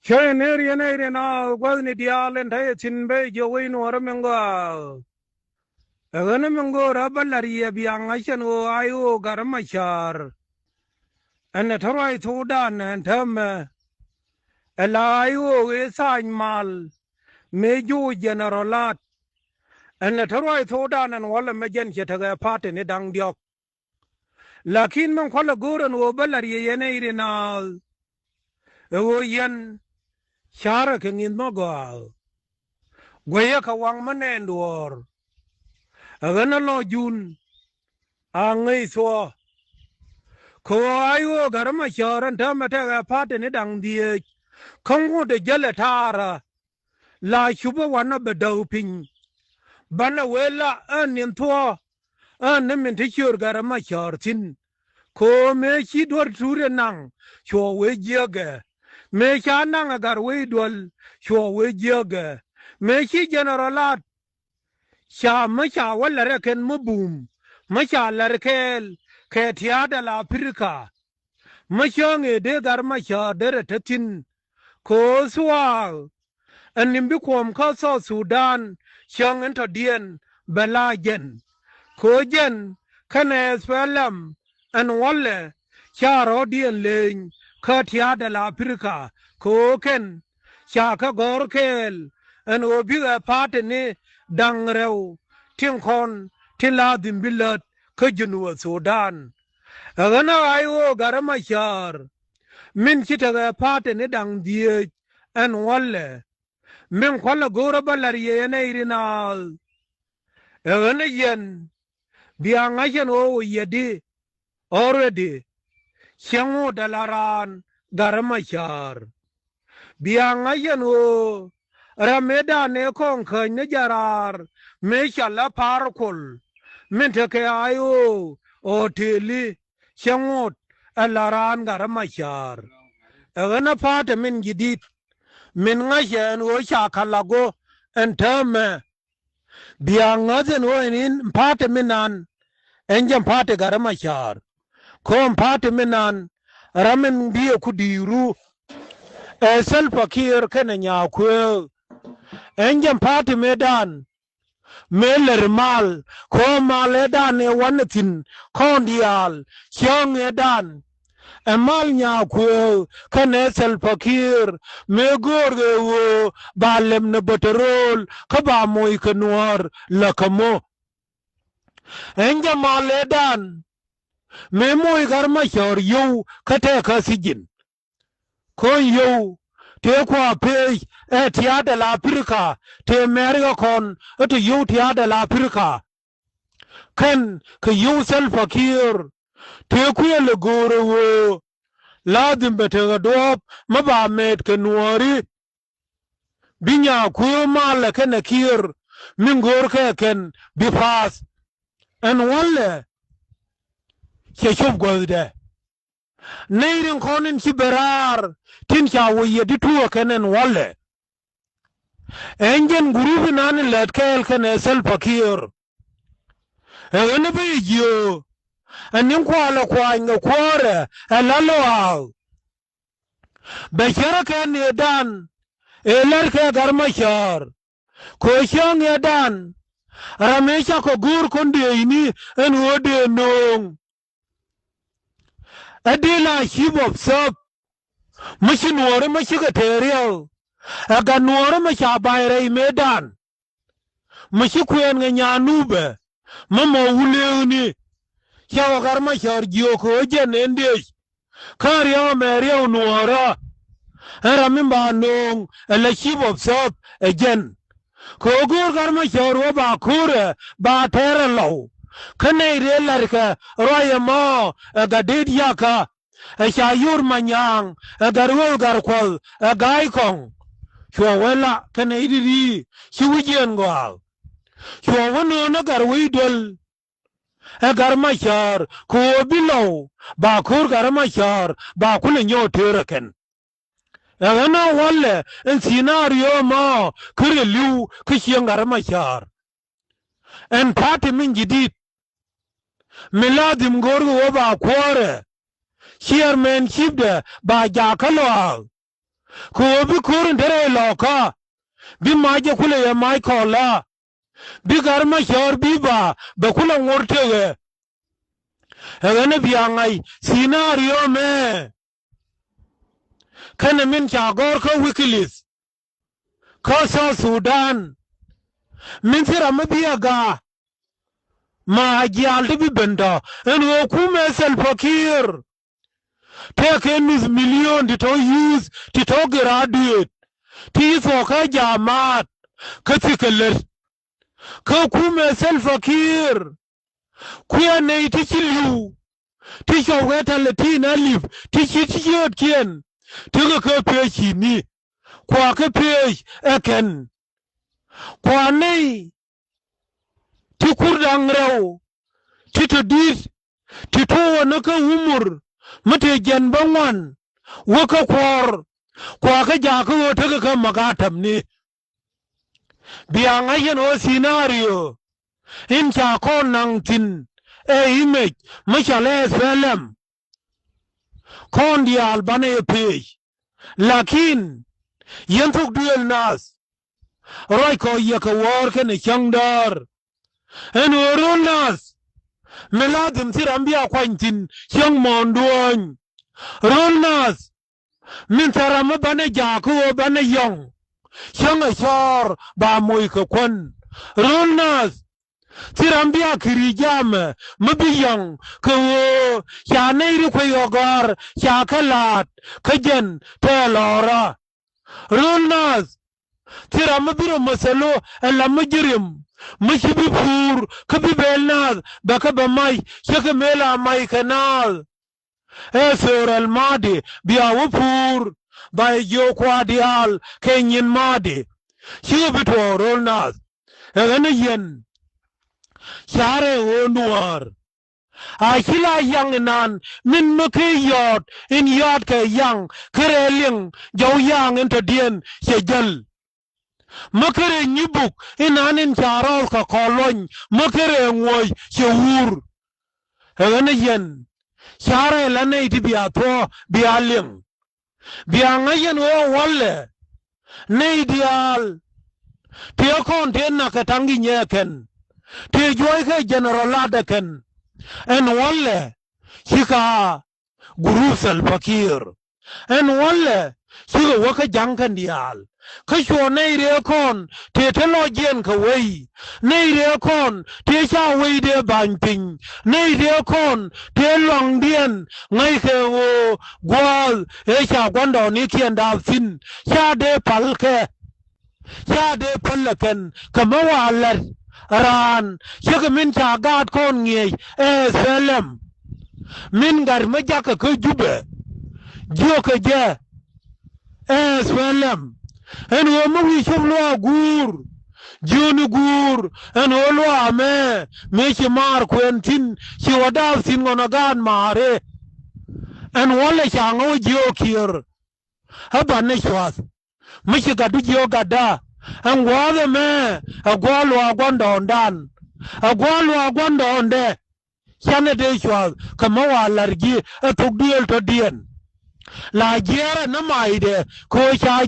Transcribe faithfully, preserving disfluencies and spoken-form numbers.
Cä yɛ ner yɛn ɛ rin a gua̱thni diaal ɛn ta̱yɛ thi̱n bä jiök wec nuɔɔrä min gɔaa. Ɛ ɣän min go̱o̱rä bä la̱r yɛ bia ŋa̱c ɛn ɣöö ay ɣöö Gat Macar ɛn ɛ te ruac thokdan ɛn täämɛ. Ɛ la ay ɣöö ëë tha̱a̱ny mal mëë jo̱o̱c jɛnɛrɔl la̱t. Ɛn ɛ te ruac thokdan ɛn wälɛ mɛ jɛn cɛ tekɛ pa̱a̱t tini da̱ŋ diɔ̱k. Lakin min kualɛ go̱o̱r ɛn ɣöö bä la̱r yɛ yɛn ɛ i̱ ri naath. Ɛ ɣöö yɛn ca̱rä kɛ ŋi̱th mä gɔaa. Guɛyä kɛ waŋ mä nɛɛn duɔ̱ɔ̱r. Ɛ ɣän ɛ lɔ jun a ŋäc thuɔ̱ɔ̱. Kɛ ɣöö ay ɣöö Gat Macar ɛn täämɛ tekɛ pa̱a̱t tini da̱ŋ dhieec. Kä ŋut ɛ jäl ɛ ta̱a̱rä. La cupä wanɛ bɛ däk piny. Banɛ wee la ɛn ni̱n thuɔ̱ɔ̱. Ɛn ni min te ciöör Gat Macar thi̱n. Kɛ ɣöö mëë ci duer tuuri naŋ cuɔ wee jiäkɛ. Mëë ca naŋ ɛ Gat Wec Duäl cuɔ wee jiäkɛ. Mëë ci jɛnɛrɔl la̱t. Ca mi ca wä lɛr ɛ kɛn mi buum mi ca lɛr kɛɛl kɛ tia̱a̱t däl Aprika. Mi cäŋ ëë dee Gat Macar derɛ te thi̱n. Kɛ ɣöö thuaak ɛn ni̱m bi kuɔ̱m kä South Sudan cäŋ in tɔ̱diɛn bɛ la jɛn. Kɛ ɣöö jɛn kɛnɛ S P L M ɛn wälɛ ca rɔ̱diɛn leeny kä tia̱a̱t däl Aprika. Kɛ ɣöö kɛn ca kɛ gɔ̱r kɛɛl ɛn ɣöö bikɛ pa̱a̱t tini da̱ŋ rɛw tin kɔn tin la dhim bi lät kä Junub Sudan. Ɛ ɣän ɛ ɣa̱c ɣöö Gat Macar min ci tekɛ pa̱a̱t tini da̱ŋ dhieec ɛn wälɛ. Min kualɛ go̱o̱rä bä la̱r yɛ yɛn ɛ i̱ ri naath. Ɛ ɣän ɛ yɛn bia ŋa̱c ɛn ɣöö wä yɛ di. Already cäŋ ŋot ɛ la raan Gat Macar. Bia ŋa̱c ɛn ɣöö ram mëëdan ëë kɔŋ käny ni jɛ raar mëë ca la pa̱a̱r kuɔl. Min tekɛ ay ɣöö ɣɔ̱tëëli cäŋ ŋot ɛ la raan Gat Macar. Ɛ ɣän ɛ pa̱a̱t ɛ min ji̱ di̱t min ŋa̱c ɛn ɣöö ca kɛ la go̱ ɛn täämɛ. Bia ŋäth ɛn ɣöö ɛn in pa̱a̱t ɛ min an ɛn jɛ pa̱a̱t ɛ Gat Macar. Kɔn pa̱a̱t ɛ min an ram in bi ɛ ku di̱i̱ru ɛ Salva Kiir kɛnɛ Nyakuëë. Ɛn jɛ pa̱a̱t ɛ mëëdan mëë lär mal kɔn mal ëëdan ëë wanɛ thi̱n kɔn diaal cäŋ ëëdan. Ɛ mal Nyakuëë kɛnɛ Salva Kiir mëë göör kɛ ɣöö ba lɛm ni bätäröl kä ba moc kɛ Nuäär lä kä mɔ. Ɛn jɛ mal ëëdan mëë moc Gat Macar yio̱w kä tɛɛkä thi̱ji̱n. Ko̱ny yio̱w tëë kua pec ɛ tia̱a̱t däl Aprika tëë mɛ̈r kɛ kɔn ɛ ti yio̱w tia̱a̱t däl Aprika. Kɛn kɛ yio̱w Salva Kiir tëë kuël ɛ go̱o̱r ɛ ɣöö la dhim bɛ tekɛ duɔ̱ɔ̱p mi ba mɛɛt kɛ Nuääri. Bi Nyakuëë malɛ kɛnɛ Kiir min go̱o̱r kɛ kɛn bi pa̱a̱th. Ɛn wälɛ cɛ cop guäthdɛ. Nɛy rin kɔn in ci ben raar tin ca wä yɛ di tuɔɔk kɛn ɛn wälɛ. Ɛn jɛn gurup inan in lät kɛɛl kɛnɛ Salva Kiir. Ɛ ɣän ɛ ben jiö ɛ ni̱n kualɛ kuany kɛ kuäärɛ ɛ la lɔaath. Bɛ cärä kɛ nëëdan ëë lät kɛ Gat Macar. Kɛ ɣöö cäŋ ëëdan ram ëë cakɔ go̱o̱r kɔn dëëcni ɛn ɣöö dëë nööŋ. Ɛ dëë la chief of staff mi ci Nuääri mi cikɛ tëë riɛw. Ɛ gat Nuääri mi ca ba̱ny rɛy mëëdan. Mi ci kuɛɛn kɛ nyan Nubɛ mi mɔ wulëëkni. Cakɔ Gat Macar jiök kɛ ɣöö jɛn ɛn dëëc. Kä riɛw ɛmɛ riɛw Nuäärä. Ɛn ram in ba nööŋ ɛ la chief of staff ɛ jɛn. Kɛ ɣöö go̱o̱r Gat Macar ɣöö ba ko̱rɛ ba tɛɛrɛ lɔw. Kä nɛy rëë la̱rkɛ ruac ɛmɔ ɛ gat deet yakä. Ɛ ca Yor Manyaŋ ɛ gat ɣöö gat kuɔth ɛ ga̱a̱c kɔŋ. Cuɔ wee la kɛnɛ i̱ di̱t i̱ ci wi̱c yɛn gɔaa. Cuɔ wee nööŋ ɛ gat wec duel. Ɛ Gat Macar kɛ ɣöö bi lɔw ba ko̱r Gat Macar ba kulɛ nyɔk teer ɛ kɛn. Ɛ ɣän ɛ wälɛ ɛn scenario ɛmɔ kä rɛy li̱w kä cieŋ Gat Macar. Ɛn pa̱a̱ti min ji̱ di̱t mi la dhim go̱o̱r kɛ ɣöö ba kuäärɛ chairman chiefdɛ ba jakä lɔaath. Kɛ ɣöö bi ko̱r in te rɛy lɔkä, bi mac jɛ kulɛ yɛ mac kɔla, bi Gat Macäär bi ba bɛ kulɛ ŋuɔ̱t tekɛ. Ɛ ɣän ɛ bia ŋa̱c scenario mɛ kɛnɛ min ca gɔ̱r kä Wikileaks kä South Sudan. Min thil ram mi bi a ga̱a̱ ma jial ti bi ben tɔ ɛn ɣöö kumɛ Salva Kiir tëëkɛ nuth milion ti tɔ̱ youth ti tɔ̱ graduate ti thuɔ̱k kä jamaat kä thikɛ lät. Kä kumɛ Salva Kiir kui̱ a nɛy ti ci li̱w ti cɔp kɛ thɛlɛ ti na li̱p ti ci ti ciöötkiɛn tekɛ kɛ pec ci ni kua kɛ pec ɛ kɛn kua nɛy ti kur da̱ŋ rɛw ti te di̱t ti tuɔɔk ni kä wumur mi te jiɛn bä ŋuan wä kä kuɔɔr kua kä jakä ɣöö tekɛ kä mäk a tämni. Bia ŋa̱c yɛn ɣöö scenario in ca kɔn naŋ thi̱n ɛ image mi cɔl ɛ S P L M. Kɔn diaal banɛ yɛ pec. Lakin yɛn thok duëël nath ruac kɔ yɛ kɛ wäär kɛnɛ cäŋ däär. Ɛn ɣöö ro̱l nath mi la dhim thil ram bia kuany thi̱n cäŋ mɔɔn duɔ̱ɔ̱ny. Ro̱l nath min thil ram mi banɛ jaak kä ɣöö banɛ yɔ̱ŋ cäŋ ɛ cɔɔr ba moc kɛ kuän. Ro̱l nath thil ram bia kiri jamɛ mi bi yɔ̱ŋ kɛ ɣöö ca nɛy ri kuec ɣɔ̱gɔ̱r ca kɛ la̱a̱t kä jɛn tɛɛ lɔ̱ɔ̱rä. Ro̱l nath thil ram mi bi rɔ mäthälu ɛ lam mi ji̱ ri̱em mi ci bi puur kä bi bɛl nath bɛ kä bɛ mac cä kɛ mëë la mac kɛ naath. Ɛ thöör al Mahdi bia wä puur ba yɛ jiök kua diaal kɛ nyin Mahdi. Cikɛ bi tuɔɔk ro̱l nath ɛ ɣän ɛ yɛn. Carɛ ɣöö nuäär a ci la yaŋ inan min mi kä yɔɔt in yɔɔt kɛ yaŋ kä rɛɛ liŋ jɔw yaŋ in tɔ̱diɛn cɛ jäl. Mi kärɛ nyibuk inan in ca rɔɔl kɛ kɔlɔny mi kärɛ ŋuɔ̱c cɛ wur. Ɛ ɣän ɛ yɛn carɛ la nɛy ti bia thuɔ̱ɔ̱ bia liŋ. Bia ŋäc yɛn ɣöö walɛ nɛy diaal tëë kɔn tëë nak kɛ taŋ gi nyɛ kɛn tëë juɔ̱ɔ̱c kɛ general lat ɛ kɛn. Ɛn walɛ cika group Salva Kiir. Ɛn walɛ cikɛ wä kä ja̱ŋ kɛn diaal kä cuɔ nɛy rɛɛ kɔn tëë te lɔc jiɛn kɛ wei. Nɛy rɛɛ kɔn tëë ca wei dee ba̱ny piny. Nɛy rɛɛ kɔn tëë luaŋdiɛn ŋäc kɛ ɣöö gua̱a̱th ëë ca gua̱ndɔɔŋnikiɛn daap thi̱n ca dee pal kɛ. Ca dee päl ɛ kɛn kɛ mi wa la̱t raan cä kɛ min ca gaat kɔn ŋiɛc ɛ S P L M. Min gat mi jakä kä Jubɛ jiökɛ jɛ ɛ S P L M. Ɛn ɣöö mi wi̱i̱ cop luaak guur jiöni guur ɛn ɣöö luaak mɛ mëë ci maar kuɛn thi̱n ci wä daap thi̱n ŋɔn ɛ gaat maari. Ɛn wälɛ ca ŋä wä jiöök Kiir. Ɛ banɛ cua̱th mi ci gatdu jiök gatda. Ɛn gua̱a̱th ɛmɛ ɛ gua̱a̱th luaak gua̱ndɔɔŋdan. Ɛ gua̱a̱th luaak gua̱ndɔɔŋdɛ. Canɛ dee cua̱th kɛ mi wa la̱r ji̱ ɛ thok duëël tɔ̱diɛn. La jiɛɛrɛ ni maydɛ kɛ ɣöö ca